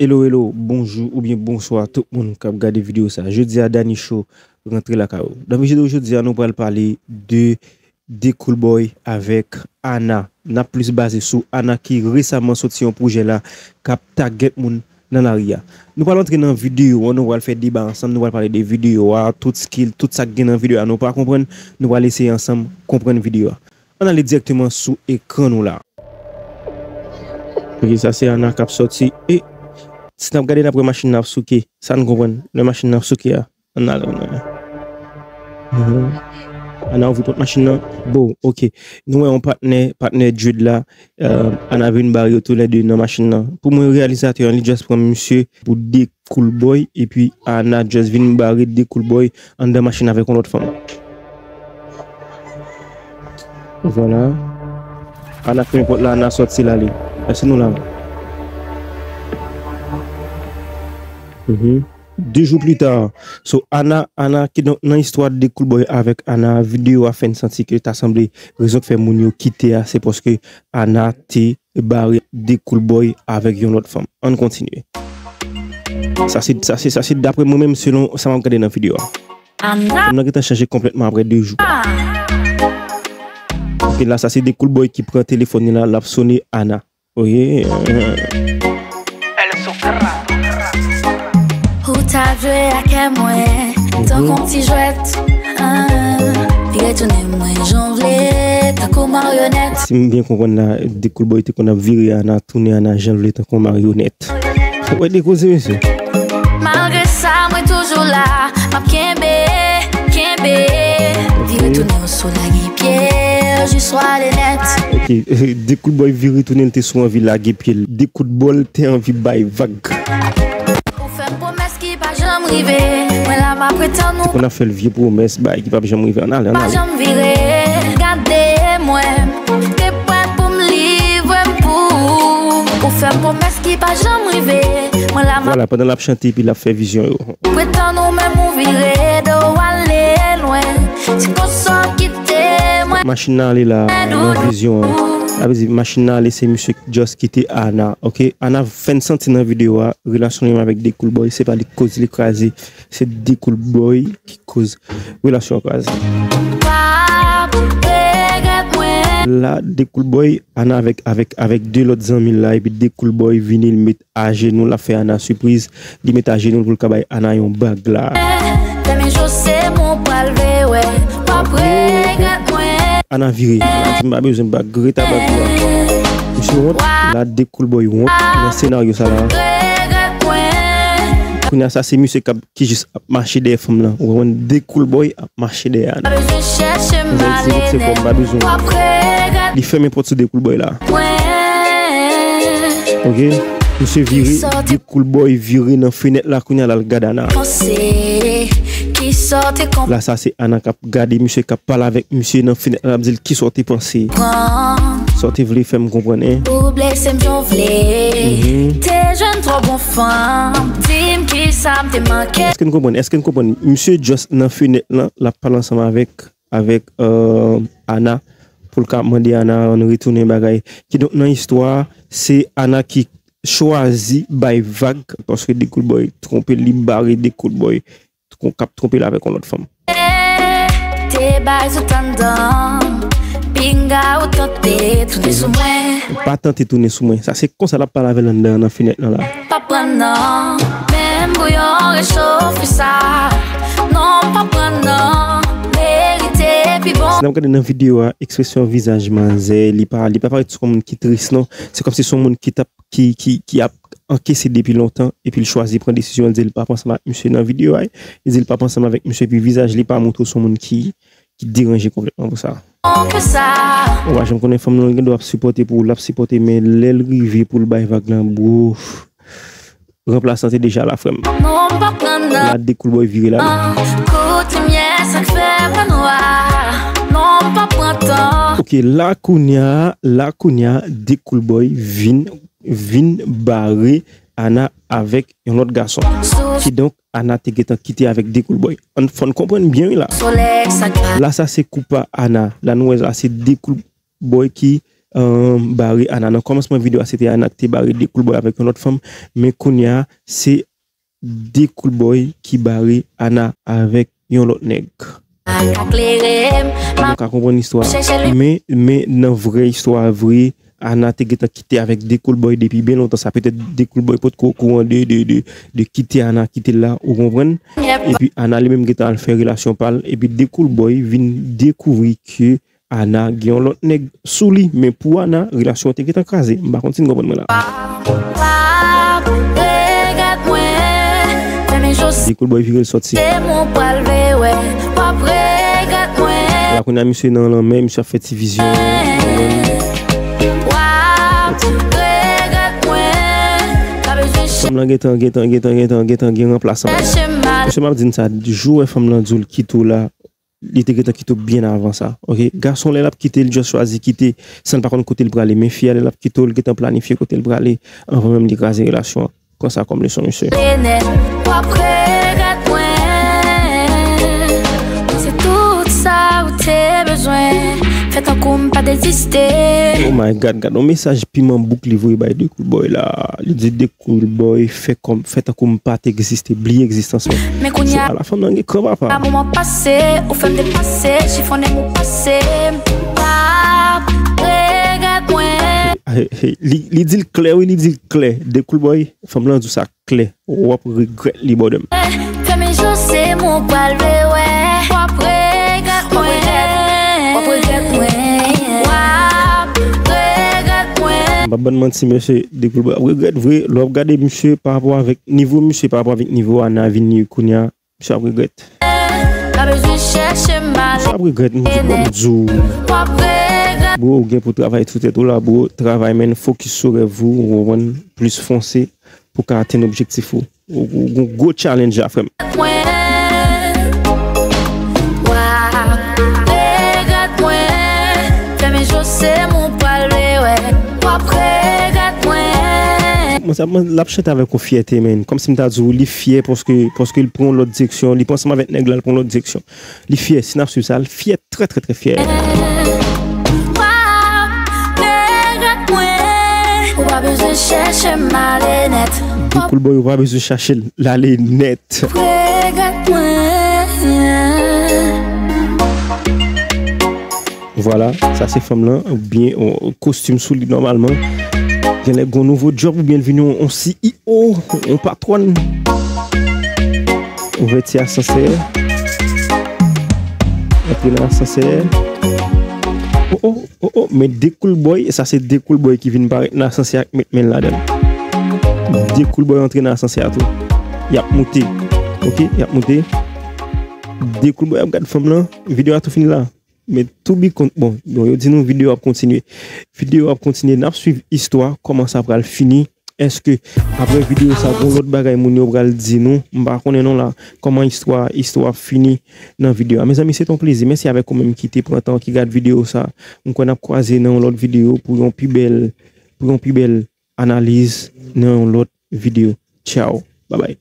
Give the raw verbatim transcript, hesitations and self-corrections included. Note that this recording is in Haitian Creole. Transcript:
Hello, hello, bonjou oubyen bonswa tout moun k ap gade videyo sa. Jodi a, Dany Show rantre lakay ou. Nan videyo jodi a, nou pral pale de Decool Boy avèk Ana. N ap plis baze sou Ana ki resaman soti yon pwojè la k ap tagèt moun nan lari a. Nou pral antre nan videyo an, nou pral fè deba ansanm, nou pral pale de videyo a, tout skill, tout sa k gen nan videyo a nou pa konprann, nou pral eseye ansanm konprann videyo a. Ann ale dirèkteman sou ekran nou la. Ok, sa se Ana k ap soti. E si n ap gade, n ap wè machin nan ap souke. Sa n konprann lè machin nan ap souke a. Ann ale, ann ale. Mhm. Ana ouvri pòt machin nan. Bon, ok. Nou wè yon patnè, patnè Jude la. Euh, Ana vin bare yo toulède nan machin nan. Pou mwen, reyalizatè an, li just pran misye pou Decool Boy, epi Ana just vin bare Decool Boy anndan machin avèk yon lòt fanm. Vwala. Ana fèmen pòt la, Ana sòti l ale. Èske nou la? Mhm. De jou pli ta, so Ana, Ana, kidonk nan istwa Decool Boy avèk Ana, videyo a fè n santi ke ta sanble rezon k fè moun yo kite a, se paske Ana te bare Decool Boy avèk yon lòt fanm. Ann kontinye. Sa se, sa se, sa se daprè mwen menm, selon sa m ap gade nan videyo a. Ana. Fanm nan gentan chanje konplètman apre de jou. Ok, la sa se Decool Boy ki pran telefòn li la, l ap sone Ana. Oye. Ou t ap jwe ak kè mwen, tankou yon ti jwèt. Ah, vire tounen mwen jan w vle, tankou maryonèt. Si m byen konprann la, Decool Boy te konn ap vire Ana, tounen Ana jan l vle tankou yon maryonèt. Ou wè de koze, mesye. Malgre sa, mwen toujou la, m ap kenbe, kenbe. Vire tounen w sou lage pye, jis w ale nèt. Ok, Decool Boy vire tounen, l te sou anvi lage pye l. Decool Boy te anvi bay vag. Ou fè m pwomès ki pa janm rive. Mwen la m ap ret tann ou. Te konn ap fè l vye pwomès, bay ki p ap janm rive. Ann ale, ann ale. Pa janm vire, gade mwen. Te prèt pou m livre m pou ou. Ou fè m pwomès ki pa janm rive. Mwen la m ap. Vwala, pandan l ap chante epi l ap fè vizyon yo. Ret tann ou, menm ou vire do w ale lwen. Ti konsa w kite mwen. Machin nan ale la, nan vizyon an. Sa vle di, machin nan ale, se misye k just kite Ana, ok? Ana fè n santi nan videyo a, relasyon li menm avèk Decool Boy, se pa li k koz li kraze, se Decool Boy ki koz relasyon an kraze. Pa regrèt mwen. La, Decool Boy, Ana avèk, avèk, avèk de lòt zanmi l la, epi Decool Boy vini, l met ajenou, l ap fè Ana sipriz, li met ajenou l pou l ka bay Ana yon bag la. Fèmen je w, se mwen w pral veye, w ap regrèt mwen. Ana vire, Ana di m pa bezwen bag, rete a bag ou a. Misye wont, la Decool Boy wont nan senaryo sa la. Regrèt mwen. Kounye a sa se misye k ap, ki jis ap mache dèyè fanm lan. Ou konprann, Decool Boy ap mache dèyè Ana. Pa bezwen chèche m ale nèt, w ap regrèt. Li fèmen pòt sou Decool Boy la. Ok. Misye vire, Decool Boy vire nan fenèt la, kounye a l al gad Ana. Panse, kisa w te konn. La sa se Ana k ap gade misye, k ap pale avèk misye nan fenèt la, l ap di l kisa w te panse. Sa w te vle fè m konprann, en. Ou blese m jan w vle. Mhm. Te jwenn twò bon fanm, di m kisa m te manke. Èske n konprann? Èske n konprann? Misye just nan fenèt lan, l ap pale ansanm avèk avèk, euh, Ana, pou l ka mande Ana ann retounen bagay. Kidonk, nan istwa a, se Ana ki chwazi bay vag, paske Decool Boy twonpe l, li bare Decool Boy, tron-, k ap twonpe l avèk yon lòt fanm. Te bay sou tann dan, pinga ou tante tounen sou mwen. Ou pa tante tounen sou mwen. Sa se konsa l ap pale avè l anndan an, nan fenèt lan la. Pa pran non, menm bouyon rechofe sa. Non, pa pran non, merite pi bon. Si n ap gade nan videyo a, ekspresyon vizaj manzè, li pa, li pa parèt sou yon moun ki tris, non. Se kòmsi se yon moun ki t ap, ki, ki, ki ap ankese depi lontan, epi l chwazi pran desizyon, l di l p ap ansanm ak misye nan videyo a, li di l p ap ansanm avèk misye, epi vizaj li pa montre w se yon moun ki, ki deranje konplètman pou sa. Ou pa janm konnen fanm nan, l gen dwa ap sipòte pou ou, l ap sipòte, men lè l rive pou l bay vag lan, bro, ranplasan te deja la, frè m. Non, m pa pran nan. La, Decool Boy vire la. Kout limyè, sa k fè mwen nwa. Non, m pa pran tan. Ok, la kounye a, la kounye a, Decool Boy vin, vin bare Ana avèk yon lòt gason. Kidonk, Ana te gentan kite avèk Decool Boy. Ann, fò n konprann byen, wi, la. La, sa se kou pa Ana. La, nou wè la, se Decool Boy ki um, bare Ana. Nan kòmansman videyo a, se te Ana ki te bare Decool Boy avèk yon lòt fanm, men kounye a, se Decool Boy ki bare Ana avèk yon lòt nèg. Nou ka konprann istwa a. Men, men nan vrè istwa a vre, Ana te gentan kite avèk Decool Boy depi byen lontan sa. Petèt Decool Boy potko okouran de, de, de, de kite Ana kite l la, ou konprann? Epi Ana li menm gentan al fè relasyon pa l. Epi Decool Boy vin dekouvri ke Ana gen yon lòt nèg sou li. Men pou Ana, relasyon an te gentan kraze. M pa konn si n konprann mwen la. Decool Boy vire l sòti. La kounye a misye nan lanmè, misye ap fè ti vizyon. Fanm lan gentan, gentan, gentan, gentan, gentan gen ranplasan. Mesye, m ap di n sa, jou wè fanm lan di w l kite w la, li te gentan kite w byen avan sa. Oke? Gason, lè l ap kite, li just chwazi kite san l pa konn kote l prale. Men fi a, lè l ap kite w, li gentan planifye kote l prale anvan menm li kraze relasyon an. Pran sa kòm leson, mesye. Nèt, w ap regrèt mwen. Se tout sa ou te bezwen. Fè tankou m pa t egziste. Oh my God, gad yon mesaj piman bouk li voye bay Decool Boy la. Li di Decool Boy fè kòm, fè tankou m pa t egziste, bliye egzistans mwen. Men kounye a, ala fanm nan gen kran papa. Moman pase, ou fè m depase, chifonnen m ou pase m. W ap regrèt mwen. Li, li di l klè, wi, li di l klè. Decool Boy, fanm lan di w sa klè. W ap regrèt li, bòdè m. Fèmen je w, se mwen w pral vle wè. W ap regrèt mwen. W ap regrèt mwen. W ap regrèt mwen. M p ap ban n manti, mesye, Decool Boy ap regrèt vre. Lè w ap gade misye pa rapò avèk nivo misye, pa rapò avèk nivo Ana vin ye kounye a, misye ap regrèt. Pa bezwen chèche m ale. Misye ap regrèt, m di, bon, m di w. W ap regrèt. Bro, ou gen pou travay sou tèt ou la, bro. Travay, men fokis sou rèv ou, ou konprann, plis fonse pou w ka atenn objektif ou. Ou, ou gon gwo challenge la, frè m. Mwen, w ap regrèt mwen. Fèmen je w, se mwen w pral vle wè. W ap regrèt mwen. Mwen sa, mwen, l ap chante avèk yon fyète, men. Kòmsi m ta di w, li fyè paske, paske l pran yon lòt direksyon. Li pran ansanm avèk nèg la, l pran yon lòt direksyon. Li fyè, si n ap swiv sa, l fyè, trè, trè, trè fyè. W ap regrèt mwen. Ou pa bezwen chèche m ale nèt. Decool Boy, ou pa bezwen chache l, l ale nèt. Regrèt mwen. Vwala, sa se fanm lan, byen, on kostim sou li nòmalman. Genlè gon nouvo djòb oubyen l vin yon, yon C E O, yon patwòn. Ouvèti asansè. Antre nan asansè. Oh, oh, oh, oh, men Decool Boy, sa se Decool Boy ki vin parèt nan asansè a ak met men l ladan l. Decool Boy antre nan asansè a tou. Y ap moute. Oke, y ap moute. Decool Boy ap gad fanm lan. Videyo a tou fini la. Men to be con-, bon, bon, yo di nou videyo ap kontinye. Videyo ap kontinye. N ap swiv istwa, kòman sa pral fini. Èske apre videyo sa, gon lòt bagay moun yo pral di nou? M pa konnen non la. Kòman istwa, istwa ap fini nan videyo a? Mezanmi, se t on plezi. Mèsi avèk ou menm ki te pran tan, ki gad videyo sa. M kwè n ap kwaze nan yon lòt videyo pou yon pi bèl, pou yon pi bèl analiz nan yon lòt videyo. Tchaw. Babay.